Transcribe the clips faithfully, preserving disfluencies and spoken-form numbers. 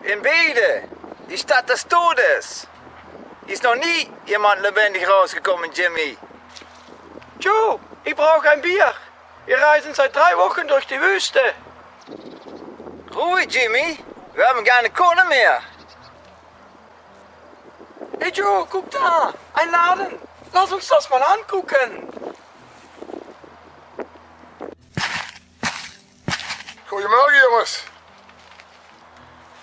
In Bede, die Stadt des Todes, is noch nie jemand lebendig rausgekommen, Jimmy. Joe, ich brauch ein Bier. Wir reisen seit drei Wochen durch die Wüste. Ruhig, Jimmy, wir haben keine Kohle mehr. Hey Joe, guck da, ein Laden. Lass uns das mal angucken. Goedemorgen, jongens.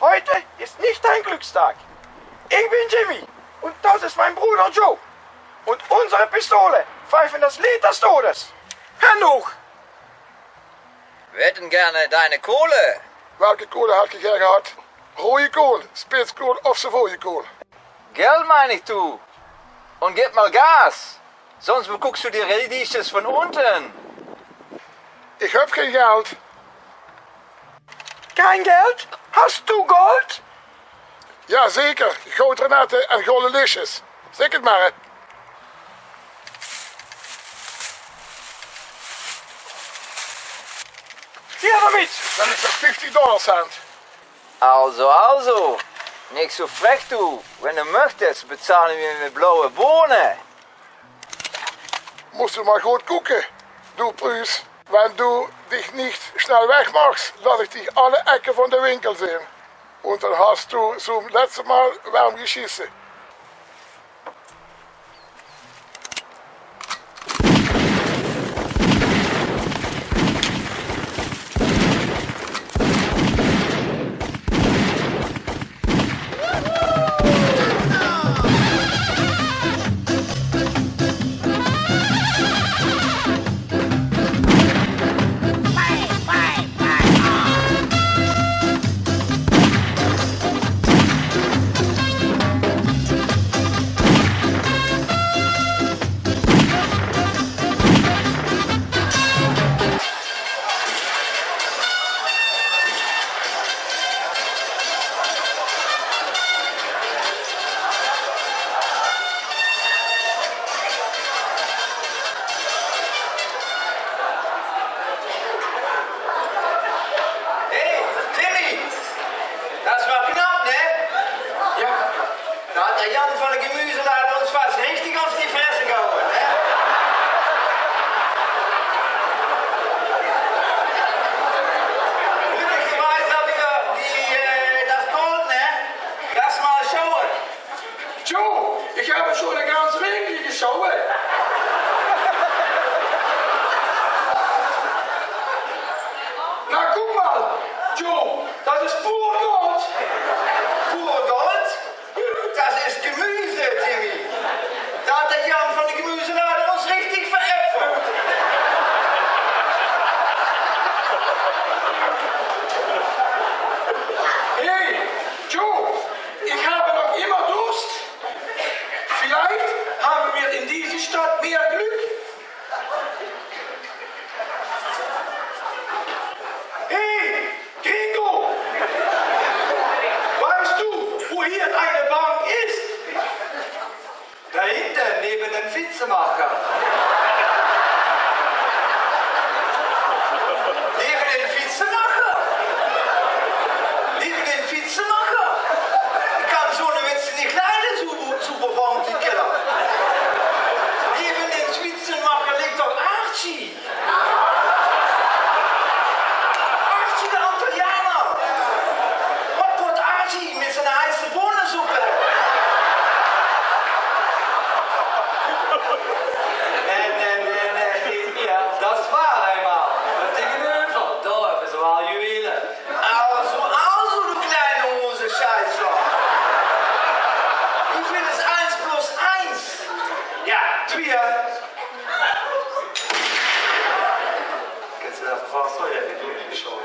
Heute ist nicht dein Glückstag. Ich bin Jimmy und das ist mein Bruder Joe. Und unsere Pistole pfeifen das Lied des Todes. Hör noch! Wir hätten gerne deine Kohle. Welke kool had je gaer gehad? Rode kool, spitskool of Savoyekool? Geld meine ich, du. Und gib mal Gas, sonst beguckst du die Radiesches von unten. Ich hab kein Geld. Kein Geld? Hast du Gold? Ja, zeker. Goud renette en golde lisjes. Zeg het maar, hè. Hier damit. Dat is nog vijftig dollar cent. Also, also, nix so frech, du. Wenn du möchtest, bezahlen wir mit blaue Bohnen. Musst du mal gut gucken, du Prüß. Wenn du dich nicht schnell weg machst, lass ich dich alle Ecken von der Winkel sehen. Und dann hast du zum letzten Mal warm geschissen. Hey, Jimmy, das war knapp, ne? Ja. Da hat der Jan von der Gemüseladen uns fast richtig auf die Fresse gehauen, ne? Glücklicherweise haben wir die, äh, das Gold, ne? Lass mal schauen. Joe, ich habe schon eine ganze Menge geschaut. Na, guck mal, Joe, das ist pur Gold. Pur Gold? Das ist Gemüse, Jimmy. Da hat der Jan von der Gemüselade uns richtig veräppelt. Hey, Joe, ich habe noch immer Durst. Vielleicht haben wir in dieser Stadt mehr Glück. Hey, Gringo! Weißt du, wo hier eine Bank ist? Da hinten, neben dem Fitzemacher. Neben dem Fitzemacher? Neben dem Fitzemacher? Ich kann so eine Witze nicht leiden, so, so Bounty-Killer. Neben dem Fitzemacher liegt doch Archie. Archie, der Antillianer. Hotpot Archie mit seiner heißen Bohnensuppe. Nee, nee, nee, nee, nee, ja, das war einmal. Und die Gnöver, da haben sie mal Juwelen. Also, also, du kleine Hosenscheißer. Wie viel ist eins plus eins? Ja, twee. Kannst du da fast so, ja, die Durchschau.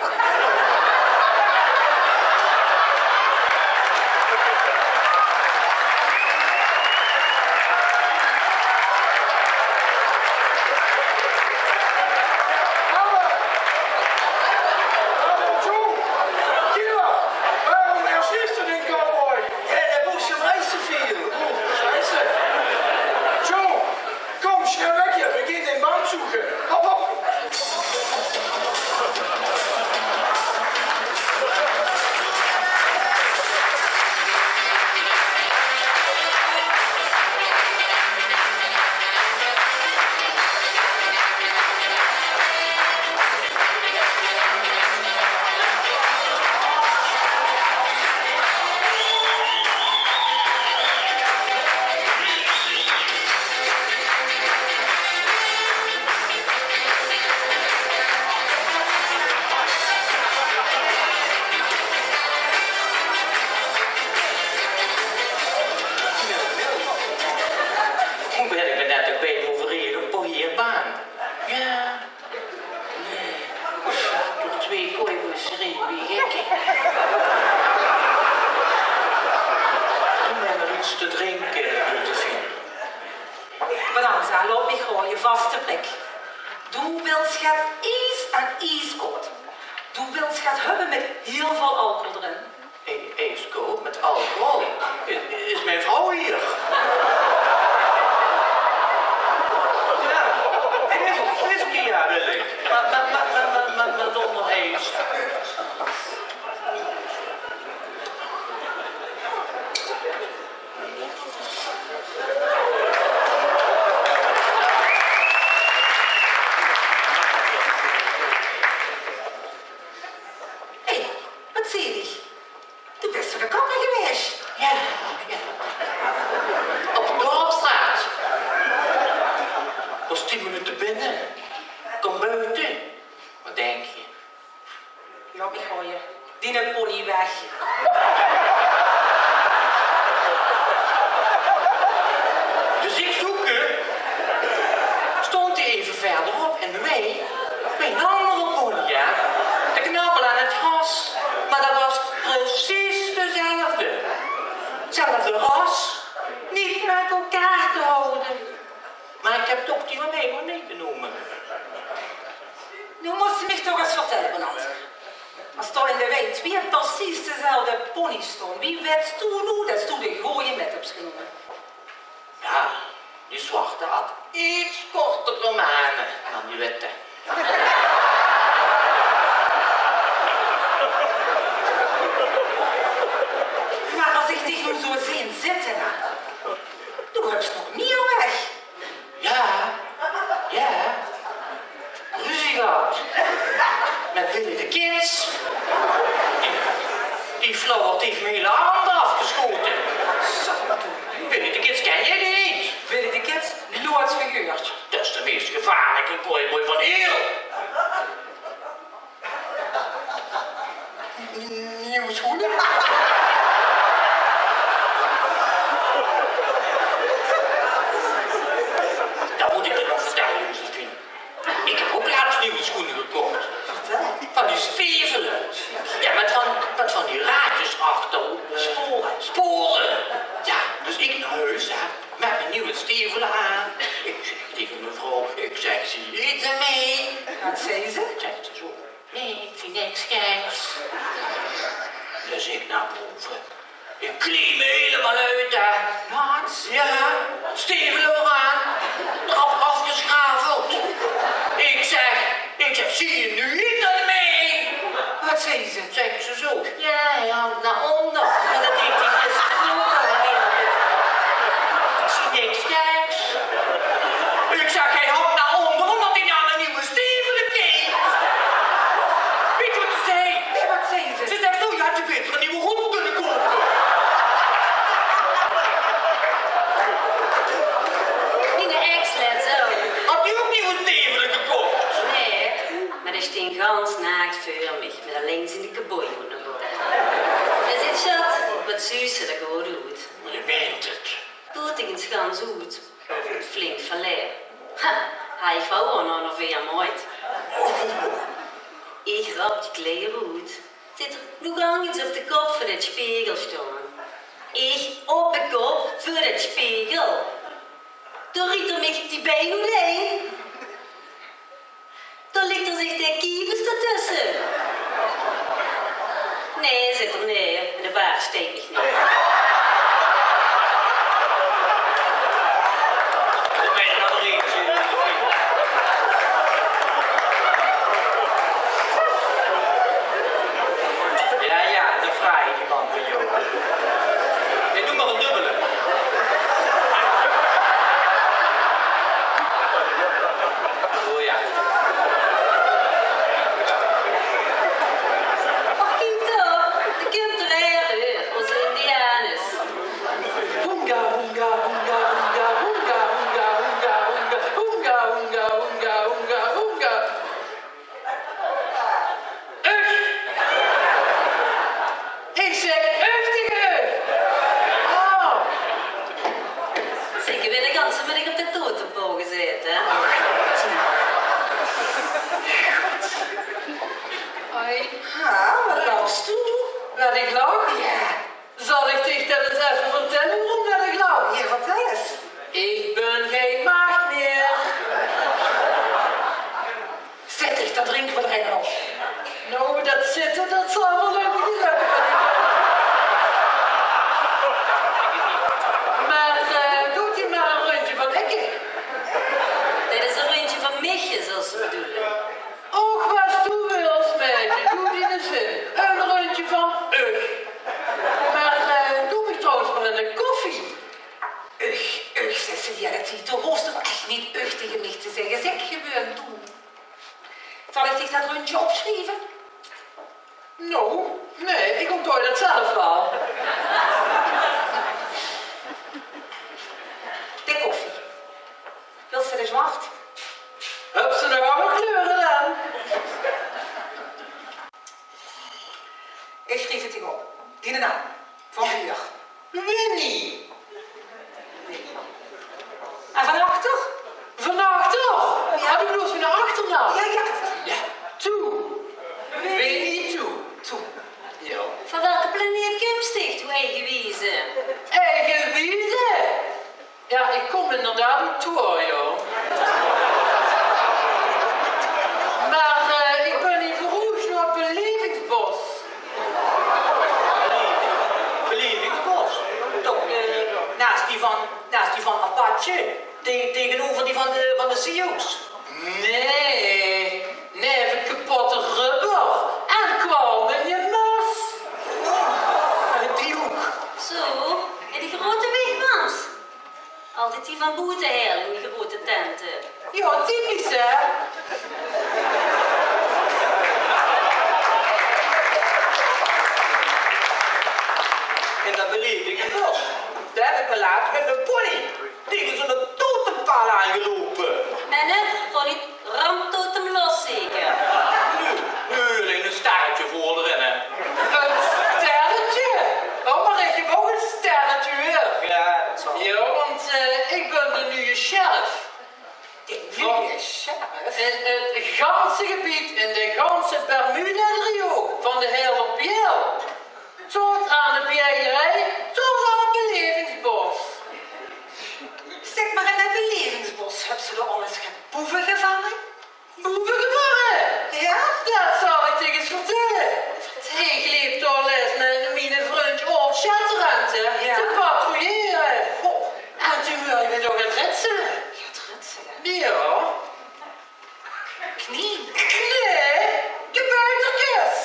Laot mich raoje, vaste prik. Doe wils get ies en ies koud. Doe wils get höbbe mit hiel väöl alcohol d'rin. I-, ijskoud mit alcohol? Is, is mien vrouw hie? Ja, is, is die, ja, wil ik. Maar, maar, maar zonder ijs. Hé, wat zeen ich? Doe bis nao de kapper gewaes. Ja, ja. Op de Dorpstraat. Waas tien minute binne. Kom buite. Wat dink je? Laot mich raoje. Diene pony weg. Dus ik zoeke, stond ie even verderop en wee, wee 'n andere pony, ja, te knabbele aan het gras. Maar dat was precies dezelfde. Hetzelfde ras, niet uit elkaar te houden. Maar ik heb toch die van mij wel meegenomen. Noe mós se mich toch ins vertelle, Bernard. As dao in de wei twee precies dezelfde pony's staon, wie wets doe noe det doe de gooje mit höbs genómme? Ja, die zwarte had iets kortere mane dan die witte. Maar as ich dich noe zo zeen zitte, hè, doe höbs nog mier weg. Ja, ja. Ruzie gehad. Met Willy de Kids. Die flauwert heeft mijn hele hand afgeschoten. Zo. Willy de Kids ken je niet. Willy de Kids, nooit van gehuurd. Dat is de meest gevaarlijke cowboy van heel. Nieuwe schoenen? Dat moet ik je nog vertellen, Josephine. Ik heb ook laatst nieuwe schoenen gekocht. Vertel. Van die stevelen. Ja, met van, met van die raadjes achter. Sporen. Sporen. Ja, dus ik naar huis, hè, met mijn nieuwe stevelen aan. Ik zeg tegen mevrouw, ik zeg, zie je ze mee? Wat zei ze? Zegt ze zo. Nee, ik zie niks geks. Dus ik naar boven. Ik kleed me helemaal uit, hè. Wat? Ja, stevel aan. Trap afgeschaveld. Ik zeg, ik zeg, zie je nu iets aan mij? Wat zei ze? Zegt ze zo. Ja, hij hangt naar onder. Maar dat heeft hij gisteren ook al gedaan. Ik zie niks geks. Ik zeg, hij hangt naar onder omdat hij naar mijn nieuwe stevelen keek. Weet je wat ze zei? Nee, wat zei ze? Ze zegt zo, je had je beter een nieuwe rok kunnen kopen. Miene ex lèts ouch. Had die ook nieuwe stevelen gekocht? Nee, maar die sting gans naakt veur mich, met allein zien de cowboyhoed nog op. Hij zit, schat, wat zuus se d'r good oet. Maar je meent het. Doot dich ins gans oet. Flink verleid. Ha, haw ich waal nog veer maond. Ich rap die kleier oet. Zit d'r nog ins op de kop veur de spegel staon. Ich op de kop veur de spegel. Dao riet d'r mich die bein oetein. Dao lik d'r zich de kiebes d'rtösse. Nee, zit d'r, nee, de baard steit mich neet. Ja, ja, dat vraag ik die man van jou. Nee, doe maar een dubbele. Oh ja. Och, kiek toch, dao kump d'r weer, huur, ózze Indianus. Hoenga, hoenga, hoenga. Uf! Ich zèk uf taenge uf! Oh. Zeker weer de ganse middig op de totempaol gezaete, hè? Hoi. Ha, wat lachs doe? Wat ich lach? Ja. Zal ich dich dan ins effe vertèlle waorom dat ich lach? Ja, vertèl ins. Ich bön gein maagd mieë. Mós se opsjrieve? Nou, nee, ik ontdoj det zelf waal. De koffie. Wils se de zwart? Höbs se nog anger kleure dan? Ik sjrief 't dich op. Diene naam. Van veur. Winnie. En van achter? Van achter? Ja. Höb ik nog ins 'ne achternaam? Ja, ja. Ja, Toe. Winnie Toe. Toe. Ja. Van welke planeet kums dich, doe eigenwieze? Eigenwieze? Ja, ik kom inderdaad oet Toe, ja. Maar eh, ik bin hie verhoesd nao 't Belevingsbos. Belevingsbos. Toch eh, naast die van, naast die van Apache. Te- tegenover die van de, van de Sioux. Nee, neve 't kapotte rubber en kwam in je mas. Oh, die hoek. Zo, in die grote wigwams. Altied die van boete haer in die grote tente. Ja, typisch, hè? En dan beleef ik het los. Daar heb ik me laatst met mijn pony tegen zo'n totempaal aangelopen. En hè, pony ramtotem los zeker? Nee, nee, alleen een sterretje voor erin, hè. Een sterretje? Oh, maar ik heb ook een sterretje, hè? Ja, dat zal. Ja, want eh, ik ben de nieuwe sheriff. De nieuwe sheriff? In het ganse gebied, in de ganse Bermuda-driehoek, van de Helder Piel tot aan de Piejerij, tot aan het Belevingsbos. Zeg maar, in het Belevingsbos, höbs se dao al ins get boeve gevange? Boeve gevange? Ja? Det zal ik dich ins vertelle. Ik leep dao lets met miene vrundj Old Shatterhand, hè, ja, te patrouillere. Oh. En toen huurde ik toch get ritsele. Get ritsele? Ja. Knien? Nee, gebeuterkes.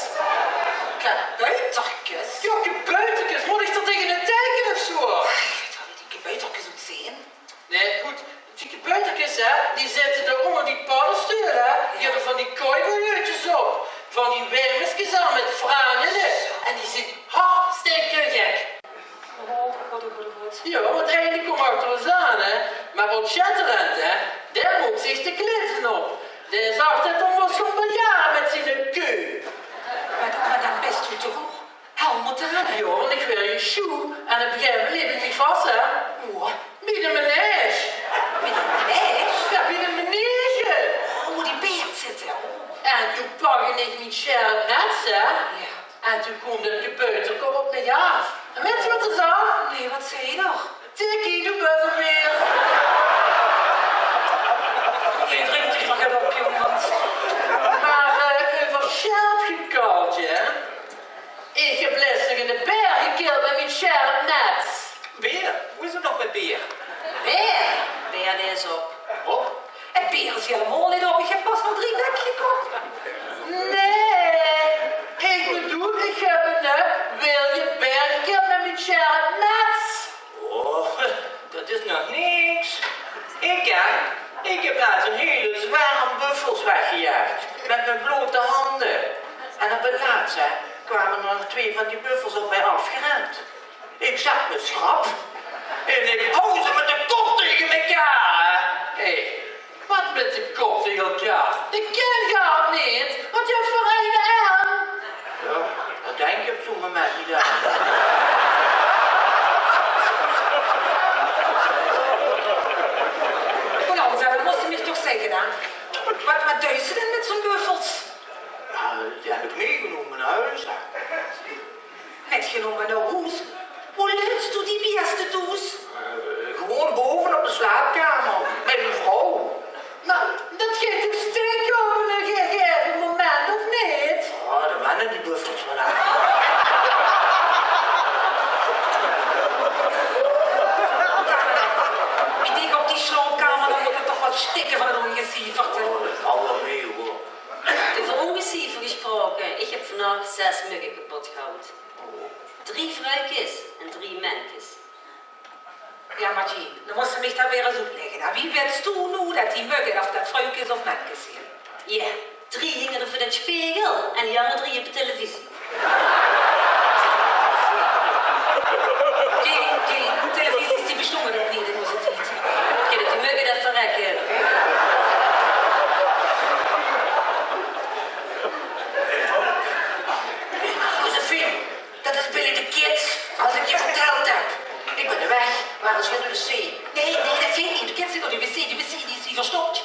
Gebeuterkes? Ja, gebeuterkes. Mós ik det tegen dich teikene of zo? Ach, ik weet wel niet, die gebeuterkes oetzeen. Nee, goed. Die gebeuterkes, hè, die zitte dao onder die paddestoel, hè. Die höbbe van die cowboyhuutjes op. Van die wermeskes aan met franje. En die zien hartstikke gek. Oh, god, oh, god, oh, god. Ja, want eindelijk kom achter ons aan, hè. Maar Old Shatterhand, hè, dae mook zich de klinzen op. Dae zag det 'r mós gaon biljare met zien keu. Maar, maar dan best u toch ook helmut aan? Ja, want ik weer in sjoe en op een gegeven moment leep ik mich vas, hè. Hoe? Bij de manege. Bij de manege? Ja, bij de manege. Oh, die beer zit er. En toen pakde ik mijn sjerp mes, hè. Ja. En toen kwam det gebeuterke op mich aaf. En wets se wat 'r zag? Nee, wat zei er? Tikkie, doe bent er weer. Dink dich toch get op, jong, want... Maar eh, euver sjerp gekald, hè? Ik heb lets nog 'ne beer gekild met mijn sjerp mes. Beer? Hoe is het nog met beer? Beer? Beer, dae is op. Op? En beer is helemaal niet op. Ik heb pas nog drie bek gekocht. Nee, ik bedoel, ik heb 'ne wilje beer gekild met mijn sjerp mes. Oh, dat is nog niks. Ik, hè, ik heb laatst een hele zwerm buffels weggejaagd. Met mijn blote handen. En op het laatst, hè, kwamen er nog twee van die buffels op mij afgerend. Ik zat me schrap. En ik hou ze met de kop tegen elkaar, hè. Hé, wat met de kop tegen elkaar? Ik ken jou niet. Wat je voor een aan? Ja, dat denk je op zo'n moment niet aan. Hoe lang, zeg, dat moest je mich toch zeggen, hè? Wat, wat duist ze dan met zo'n buffels? Ja, die heb ik meegenomen naar huis, hè. Mitgenómme nao hoes? Wo luts doe die bieste thoes? Eh, gewoon boven op de slaapkamer, bij mijn vrouw. Maar det geit toch stik op op een gegeven moment, of niet? Ja, dan wennen die buffels wel aan. Ik dink op die slaopkamer, dan mót 't toch waal stikke van 't óngeziever. Oh, det valt wel mee, hoor. Euver óngeziever gesproke, ik heb vannacht zes mugge kapot gehaold. Drie vruikes en drie menkes. Ja, Martien, dan mós se mich det weer ins oetlègke, hè. Wie wèts doe noe det die mugge, of det vruikes of menkes zien? Ja, Drie hingere veur de spegel en die anger drie op de televisie. Die, die televisies die bestónge nog neet in ózze tied. Kènne die mugge det verrekke. Josephine, det is Billy the Kid, waat ich dich vertèld höb. Ich bön weg, mer ich gaon nao de wc. Nae, nae, det geit neet. De Kid zit op de wc. De wc die is hie verstop. Ich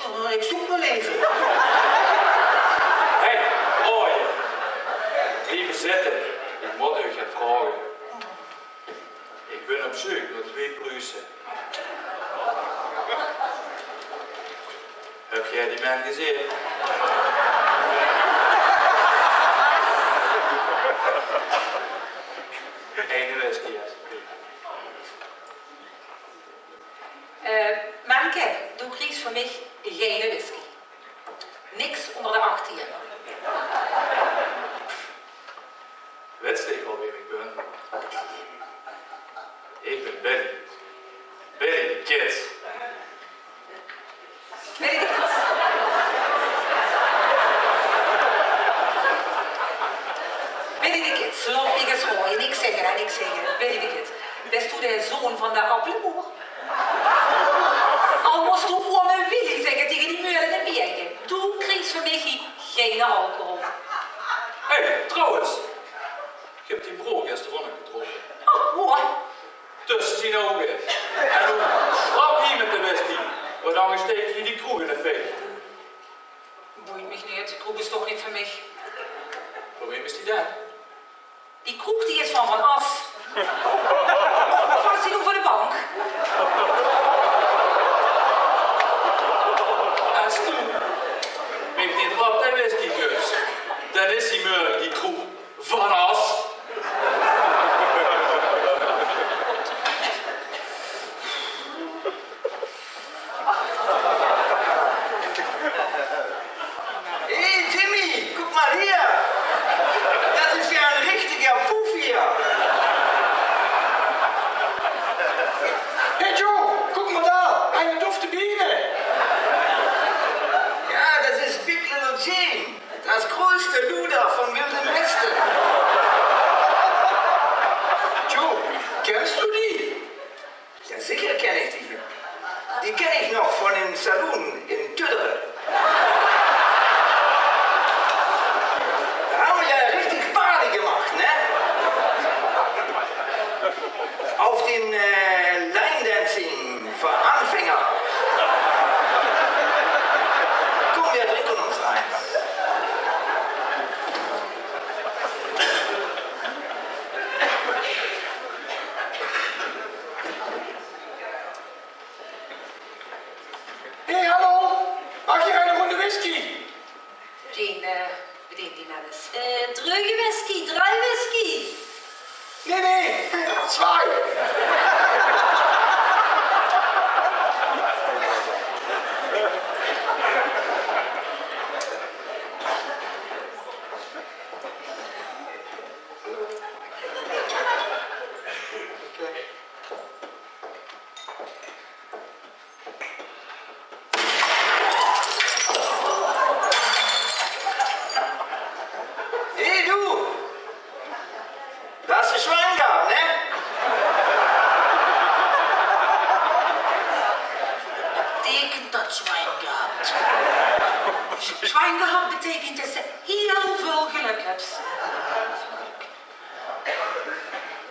zoek waal effe. Hey, oei. Blief zitte. Ich mót uch get vraoge. Ich bön op zeuk nao twee Pruuse. Höb geer die man gezeen? Eine whisky, alsjeblieft. Eh, Menke, doe kriegs van mich geine whisky. Niks ónger de achtieën. Wits dich waal wae ich bön? Ich bön Billy. Billy the Kid. Billy the Kid. Billy the Kid, laot mich ins raoje. Niks zègke, hè, niks zègke. Billy the Kid. Bös doe de zoon van de appelboer? Al mós doe ome Willy zègke taenge die meule in Bieëke. Doe kriegs van mich geine alcohol. Hey, trouwens, ich höb dien broor gister nog getroffe. Oh, woe? Tösse zien ouge. En noe rap hie mit de whisky, want angers steik ich dich die kroeg in de fik. Boeit mich neet, kroeg is toch neet van mich. Van wae is die dan? Die kroeg die is van Van As. Of is die noe van de bank? Es doe mich neet rap de whisky gufs, dan is die mörge die kroeg van As. Hé, Jimmy, guck mal hier. Das ist ja ein richtiger Puff hier. Hey Joe, guck mal da, eine dufte Biene. Ja, das ist Big Little Jane. Das größte Luder vom Wilden Westen. Joe, kennst du die? Ja, sicher kenn ich die. Die kenn ich noch von dem Saloon in Tüdere. Da haben wir ja richtig Party gemacht, ne? Auf den, äh, Line Dancing für Anfänger. Komm, wir trinken uns eins. Hey, hallo! Mag ich eine Runde Whisky? Dien, eh, bedien die man ins. Eh, dreuge whisky, drie whisky. Nee, nee, zwei. Hé, du! Du has e zjwien gehad, ne? Beteikent dat zjwien gehad? Zjwien gehad beteikent dat se hiel väöl gelök höbs.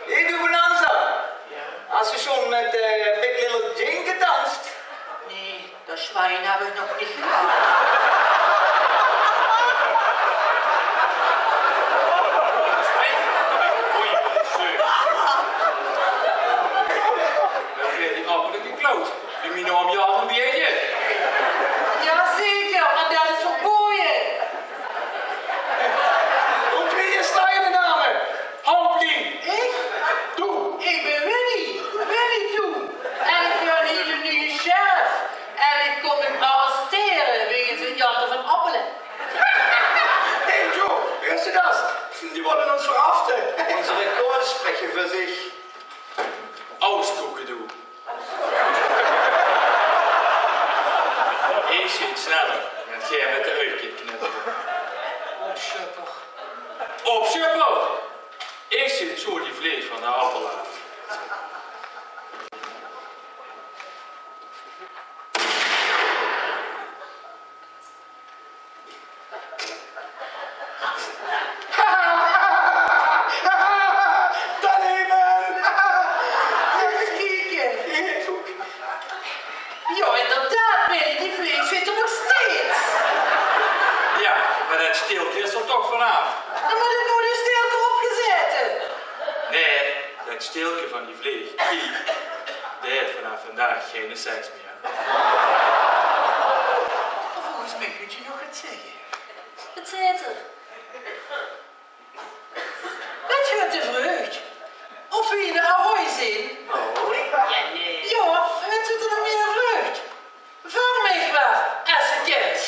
Hey, du Bonanza, has du schon mit, eh, Big Little Jane gedanzt? Nee, dat zjwien höb ich nog neet gehad. Höb geer die appele geklaud? Bie mien oom Jan en bie dich? Jazeker, en dat is verbaoje. En wie is dien naam? Halp mien. Ich? Doe. Ich bön Willy. Willy Doe. En ich bön hie de nuje sheriff. En ich kóm uch arrestere waeges 't jatte van appele. Hey, Joe, hörst du das? Die wollen uns verhaften. Unsere Rekorde sprechen für sich. Auskucke, du. Ich zeen 't sneller, want geer mit de uge knippe. Die vleeg, die, die haet vanaaf vandaag geine seks mieë. Volges mich mót ze nog get zègke. Wat zaet ze? Wèt geer wat de vreugd? Of veer in de Ahoy zeen? Jao, nae. Jao, wèt geer wat de mieë vreugd? Vang mich mer, Essekins.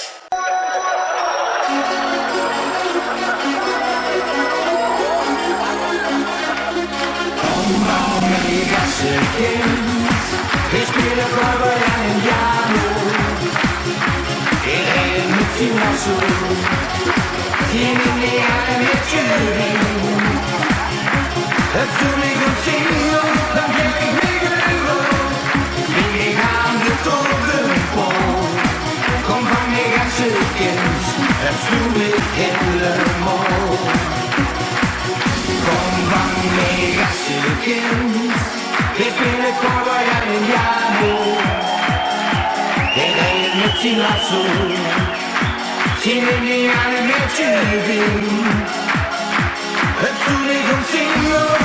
Kóm vang mich, Essekins. Veer speule cowboy en indiano. Ederein mit zien lasso. Zien indiane mit zjuving. Höbs doe mich ómsingeld, dan gaef ich mich euver. Bin ich aan de toverpool. Kóm vang mich, Essekins, höbs doe mich hielemaol. Kóm vang mich, Essekins, veer speule cowboy en indiano. Ederein mit zien lasso, zien indiane mit zjuving. Höbs doe mich ómsingeld,